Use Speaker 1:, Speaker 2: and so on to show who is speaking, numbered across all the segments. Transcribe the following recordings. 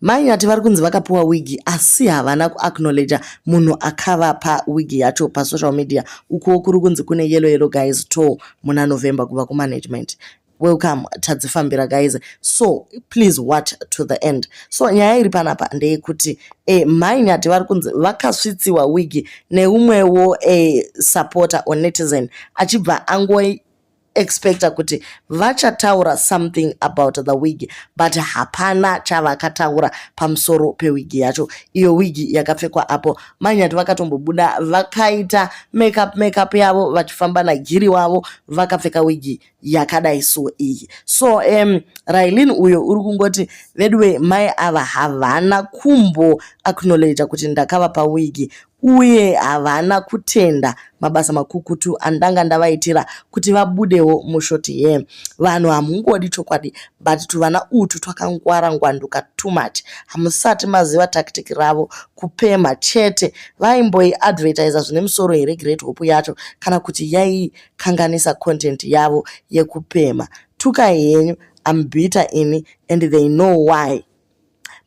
Speaker 1: Mai Nyati vari kunzi vakapiwa wigi asi havana kuacknowledger munhu akavapa wigi yacho pasocial media. Ukuwo kuri kunzi kune Yellow Yellow Guys tour muna November kubva kumanagement. Welcome, tadzifambira guys, so please watch to the end. So nyaya iri panapa ndeyekuti Mai Nyati vari kunzi vakasvitsiwa wigi neumwewo supporter or netizen, achibva angoi expecta kuti vachataura something about the wig, but hapana chavakataura pamusoro pewigi yacho. Iyo wigi yakapfekwa apo Manyati vakatombobuda vakaita makeup yavo vachifamba nagiri wavo vakapfeka wigi yakadai. So iyi, so Railin uyo uri kungoti veduwe, mai ava havana kumbo acknowledga kuti ndakavapa wigi, uye havana kutenda mabasa makukutu andanga ndavaitira kuti vabudewo mushort hair. Vanhu hamungodi chokwadi, but tuvana utu twakangwara ngwanduka too much. Hamusati maziva tactic ravo, kupemha chete. Vaimboiadvertisa zvine musoro here Great Hope yacho, kana kuti yaikanganisa content yavo yekupemha? Tukai henyu, am bitter ini, and they know why.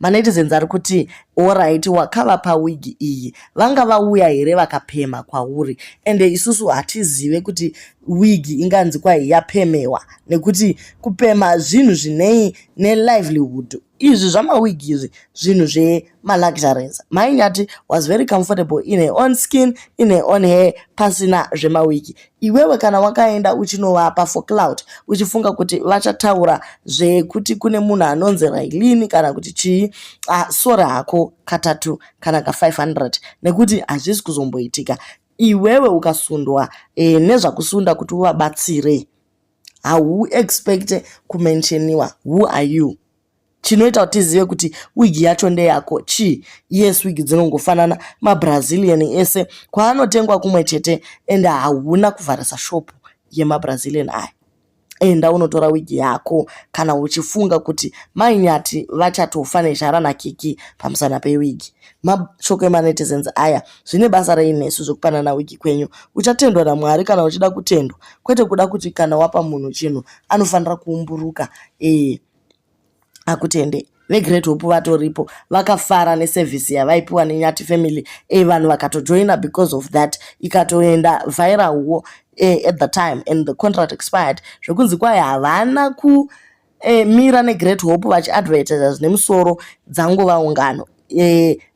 Speaker 1: Manetizens ari kuti, alright, wakavapa wigi iyi, vanga vauya here vakapemha kwauri? Ende isusu hatizive kuti wigi inganzi kwai yapemewa, nekuti kupemha zvinhu zvinei nelivelihood. Izvi zvamawigi izvi zvinhu zvemaluxuries. Mainyati was very comfortable in her own skin, in her own hair, pasina zvemawigi. Iwewe kana wakaenda uchinovapa for clout, uchifunga kuti vachataura zvekuti kune munhu anonzi Railini kana kuti chii, sorry hako katatu kana ka500, nekuti hazvisi kuzomboitika. Iwewe ukasundwa nezvakusunda kuti uvabatsire, hauexpecte kumensheniwa. Who are you? Chinoita kuti tizive kuti wigi yacho ndeyako chii? Yes, wigi dzinongofanana, maBrazilian ese kwaanotengwa kumwe chete, ende hauna kuvharisa shopu yemaBrazilian aya. Enda unotora wigi yako kana uchifunga kuti Mainyati vachatofa nezhara nakiki pamusana pewigi. Mashoko emanetizens aya. Zvine basa rei nesu zvekupanana wigi kwenyu? Uchatendwa naMwari kana uchida kutendwa, kwete kuda kuti kana wapa munhu chinhu anofanira kuumburuka akutende. VeGreat Hope vatoripo vakafara nesevhisi yavaipiwa neNyati family. Vanhu vakatojoina because of that, ikatoenda viralwo at the time, and the contract expired. Zvekunzi kwai havana kumira neGreat Hope vachiadvertisa zvine musoro, dzangova ungano.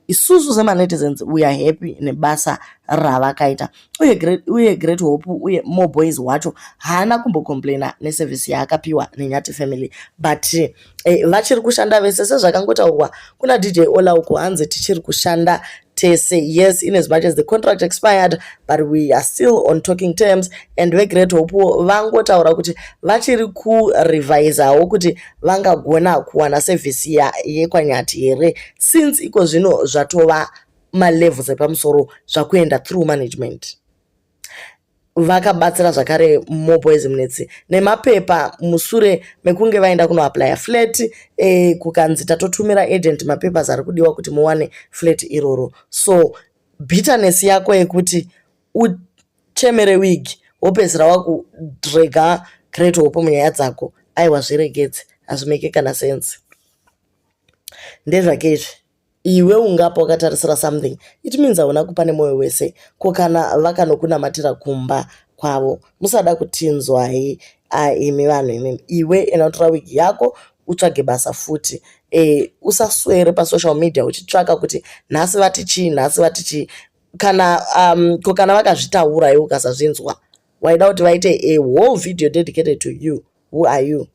Speaker 1: Isusu semanetizens we are happy nebasa ravakaita, uye Great Hope, uye More Boys wacho haana kumbocomplaina nesevhisi yaakapiwa neNyati family, but vachiri kushanda vese sezvakangotaurwa kuna DJ Ola uko, hanzi tichiri kushanda tese. Yes, in as much as the contract expired, but we are still on talking terms, and veGreat Hope vangotaura kuti vachiri kurevisawo kuti vangagona kuwana sevhisi yekwaNyati here, since iko zvino zvatova malevels epamusoro, zvakuenda through management. Vakabatsira zvakare Moboys Munetsi nemapepa musure mekunge vaenda kunoapplya flat, kukanzi tatotumira agent mapapers ari kudiwa kuti muwane flat iroro. So bitterness yako yekuti uchemere wig, wopedzisira wakudrega Great Hope munyaya dzako, aiwa, zviregedze, hazvimeke kana sense. Ndezvake izvi. Iwe ungapa wakatarisira something, it means hauna kupa nemwoyo wese. Ko kana vakanokunamatira kumba kwavo? Musada kutinzwai imi vanhu imimi. Iwe enda unotora wigi yako, utsvage basa futi. Usaswere pasocial media uchitsvaka kuti nhasi vati chii, nhasi vati chii. Kana ko kana vakazvitaura, iwe ukasazvinzwa, waida kuti vaite a whole video dedicated to you? Who are you?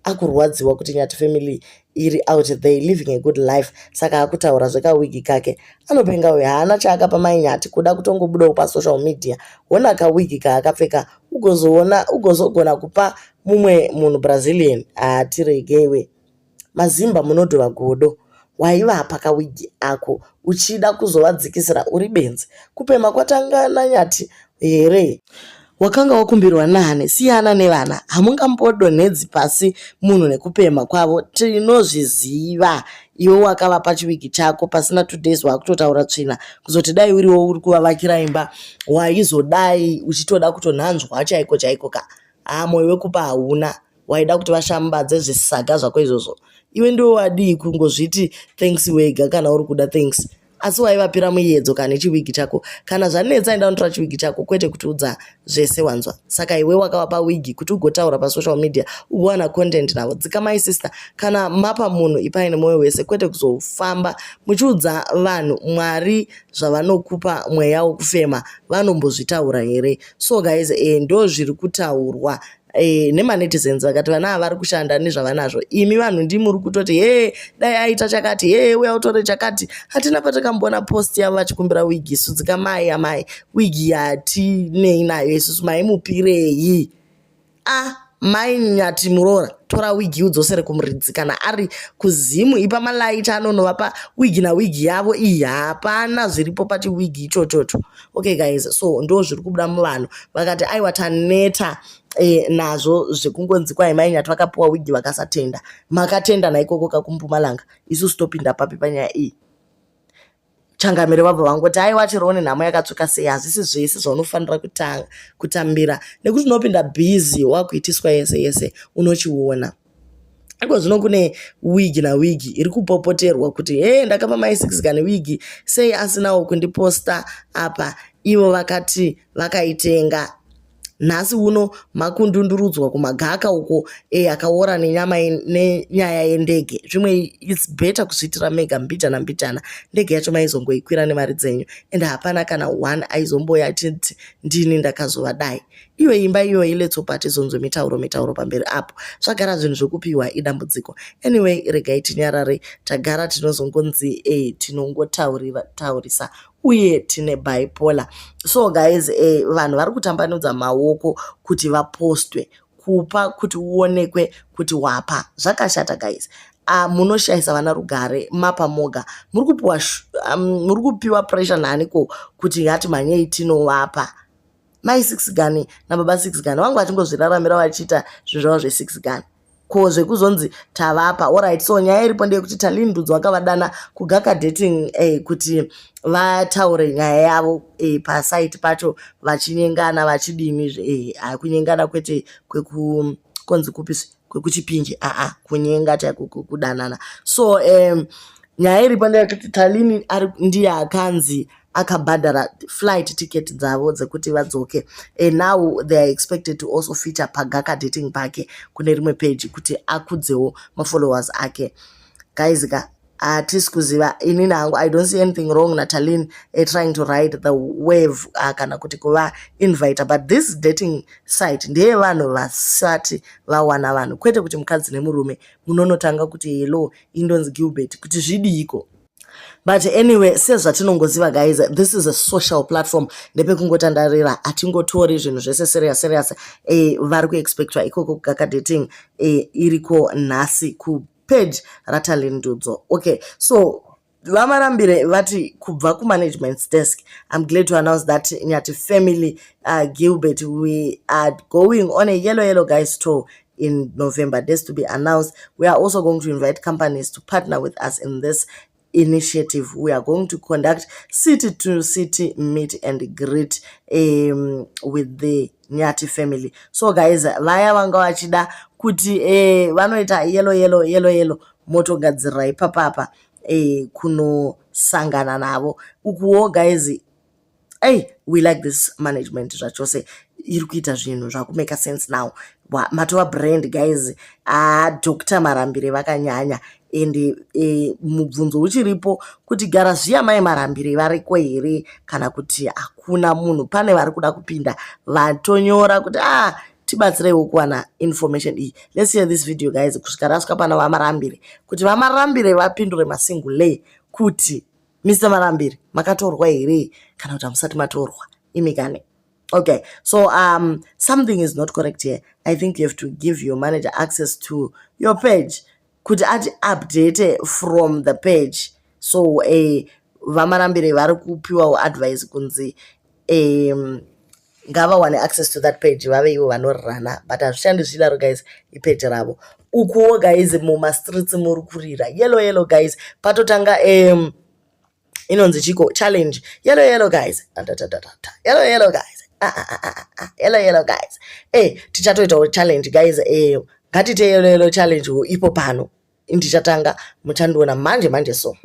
Speaker 1: Akurwadziwa kuti Nyati family iri out there living a good life, saka akutaura zvekawigi kake. Anopenga uyu, haana chaakapa Mainyati, kuda kutongobudawo pasocial media. Hona kawigi kaakapfeka, ugozoona ugozogona kupa mumwe munhu Brazilian. Hatiregeiwe mazimba, munodhova godo. Waivapa kawigi ako uchida kuzovadzikisira, uri benzi. Kupema kwatanga naNyati here? Wakanga wakumbirwa nani? Siyana nevana. Hamungambodonhedzi pasi munhu nekupemha kwavo, tinozviziva. Iwe wakavapa chiwigi chako, pasina 2 days wakutotaura tsvina. Kuzoti dai uriwo uri kuvavakira imba, waizodai uchitoda kutonhanzwa chaiko chaiko ka. Haa, mwoyo wekupa hauna. Waida kuti vashambadze zvisaga zvako izvozvo. Iwe ndiwe wadii kungozviti thanks wega kana uri kuda thanks? Asi waivapira muyedzo kana nechiwigi chako. Kana zvanetsa enda unotora chiwigi chako kwete kutiudza zvese wanzwa. Saka iwe wakavapa wigi kuti ugotaura pasocial media ugowana content navo. Dzikamai sister, kana mapa munhu ipai nemwoyo wese kwete kuzofamba muchiudza vanhu Mwari zvavanokupa mweya wokufema vanombozvitaura here? So guys, ndo zviri kutaurwa nemanetizens vakati vana ava vari kushanda nezvavanazvo. Imi vanhu ndimi muri kutoti hee dai aita chakati, hee uya utore chakati. Hatina patakamboona post yavo vachikumbira wigi. Isu dzikamai amai, wigi yatinei nayo isusu maimupirei? Ah, mai Nyati muroora, tora wigi udzosere kumuridzi. Kana ari kuZimu ipa malaita anonovapa wigi nawigi yavo iyi. Hapana zviripo pachiwigi ichochocho. Okay guys, so ndo zviri kubuda muvanhu vakati aiwa taneta nazvo zvekungonzi kwai mai Nyati vakapiwa wigi vakasatenda. Makatenda naikoko kakuMpumalanga, isusu topinda papi panyaya iyi? Changamire vabva vangoti aiwa chero une nhamo yakatsvuka sei, hazvisi zvese zvaunofanira kutambira nekuti unopinda bhizi wakuitiswa yese yese unochiona. Iko zvino kune wigi nawigi iri kupopoterwa kuti hee ndakapa mai 6 kane wigi sei asinawo kundiposta apa ivo vakati vakaitenga. Nhasi uno makundundurudzwa kumagaka uko akaora nenyama nenyaya yendege. Zvimwe it's better kuzviitira mega mbijana mbijana. Ndege yacho maizongoikwira nemari dzenyu and hapana kana one aizomboya achiti ndini ndakazovadai. Iyo imba iyoyi let's hope hatizonzwe mitauro mitauro pamberi apo. Zvagara zvinhu zvekupiwa idambudziko. Anyway, regai tinyarare, tagara tinozongonzi tinongotaurisa uye tine bipolar. So guys, vanhu vari kutambanudza maoko kuti vapostwe, kupa kuti uonekwe kuti wapa. Zvakashata guys. Munoshayisa vana rugare mapa moga. Muri kupiwa pressure naaniko kuti ngatimhanyei tinovapa? Mai 6 Gun nababa 6 Gun vangu vachingozviraramira vachiita zvinhu zvavo zve6 Gun. Ko zvekuzonzi tavapa. Alright, so nyaya iripo ndeyekuti Tallyn Ndudzo vakavadana kuGaka Dating kuti vataure nyaya yavo pasaiti pacho vachinyengana vachidini, kunyengana kwete kweku konzi kupi kwekuChipinge, aa kunyenga chaiko kudanana. So nyaya iripo ndeyekuti Tallyn ndiye akanzi akabhadhara flight ticket dzavo dzekuti vadzoke, and now they are expected to also feature paGaka Dating pake kune rimwe page kuti akudzewo mafollowers ake. Guys ka, hatisi kuziva. Inini hangu I don't see anything wrong naTallyn trying to ride the wave kana kuti kuva inviter, but this dating site ndeyevanhu vasati vawana vanhu, kwete kuti mukadzi nemurume munonotanga kuti hello, indonzi Gilbert, kuti zvidiiko. But anyway, sezvatinongoziva guys, this is a social platform, ndepekungotandarira, hatingotori zvinhu zvese serious serious. Vari kuexpectwa ikoko kuGaka Dating iriko nhasi kupage raTallyn Ndudzo. Okay, so VaMarambire vati kubva kumanagement's desk, "I'm glad to announce that Nyati family, Gilbert, we are going on a Yellow Yellow Guys tour in November, dates to be announced. We are also going to invite companies to partner with us in this initiative. We are going to conduct city to city meet and greet with the Nyati family." So guys, vaya vanga vachida kuti vanoita yellow yellow yellow yellow, motogadzirira ipapapa kunosangana navo ukuwo. Guys, hey, we like this management zvachose, iri kuita zvinhu zvakumake sense now. Matova brand guys. Dr Marambire vakanyanya, ende mubvunzo uchiripo kuti gara zviya mai Marambire variko here kana kuti hakuna munhu. Pane vari kuda kupinda vatonyora kuti ah, tibatsireiwo kuwana information iyi. Let's hear this video guys, kusvika rasvika pana VaMarambire kuti VaMarambire vapindure masingule kuti Mr Marambire makatorwa here kana kuti hamusati matorwa imi kane. Okay, so something is not correct here. I think you have to give your manager access to your page kuti ati update from the page. So VaMarambire vari kupiwawo advice kunzi ngavawane access to that page, vave ivo vanorirana, but hazvishandi zvichidaro guys, ipage ravo. Ukuwo guys, mumastreets muri kurira Yellow Yellow Guys. Patotanga inonzi chiko challenge, Yellow Yellow Guys, Yellow Yellow Guys, ah, ah, ah, ah, Yellow Yellow Guys. Tichatoitawo challenge guys, ngatite Yellow Yellow challenge ipo pano. Ndichatanga, muchandiona manje manje. So